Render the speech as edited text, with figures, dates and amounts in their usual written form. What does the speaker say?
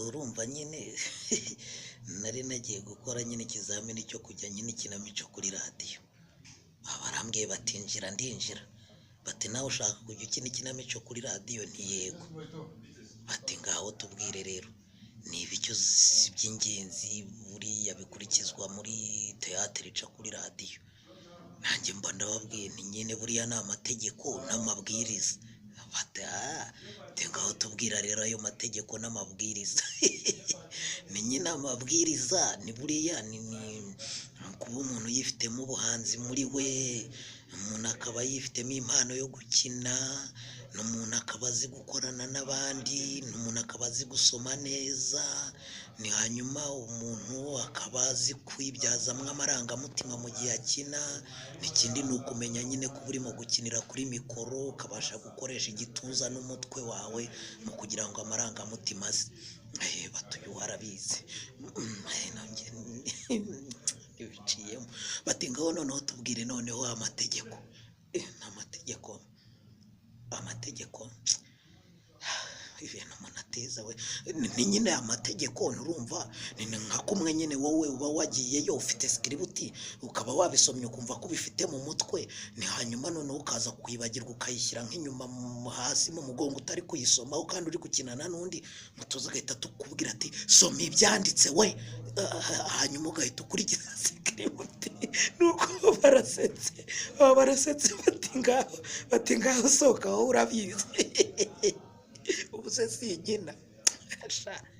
Urumva nyine nari nagiye gukora nyine ikizamini cyo kujya nyine ikinamico kuri radiyo. Barambwiye bati injira, ndinjira. Bati nawe ushaka kujya ukina ikinamico kuri radiyo? Nti yego. Bati ngaho tubwire rero, ni ibiki uzi by'ingenzi buriya bikurikizwa muri teyatere ica kuri radiyo? Nanjye mba ndababwiye nti nyine buriya ni amategeko n'amabwiriza. Bati ah, ngaho tubwira rero ayo mategeko n'amabwiriza. Ni nyine amabwiriza ni buriya ni kuba umuntu yifitemo ubuhanzi muri we, umuntu akaba yifitemo impano yo gukina, n'umuntu akaba azi gukorana n'abandi, n'umuntu akaba azi gusoma neza, ni hanyuma umuntu akaba azi kwibyazamo amarangamutima mu gihe akina. Ikindi ni ukumenya nyine kuba urimo gukinira kuri mikoro, ukabasha gukoresha igituza n'umutwe wawe mu kugira ngo amarangamutima aze. Bati uyu arabizi. Nanjye biciyemo. Bati ngaho noneho tubwire noneho amategeko. Amategeko, amategeko, ibintu umuntu ateza we, ni nyine amategeko. Nturumva ni nka kumwe nyine wowe uba wagiyeyo ufite script, ukaba wabisomye, ukumva ko ubifite mu mutwe, ni hanyuma noneho ukaza kwibagirwa, ukayishyira nk'inyuma hasi mu mugongo, utari kuyisomaho kandi uri gukinana n'undi mutuzo, agahita tukubwira ati soma ibyanditse we. Hanyuma ugahita ukurikiza script. Nuko barasetse, baba barasetse, bati ngaho sohoka wowe urabizi. Ubu se sinkina sha.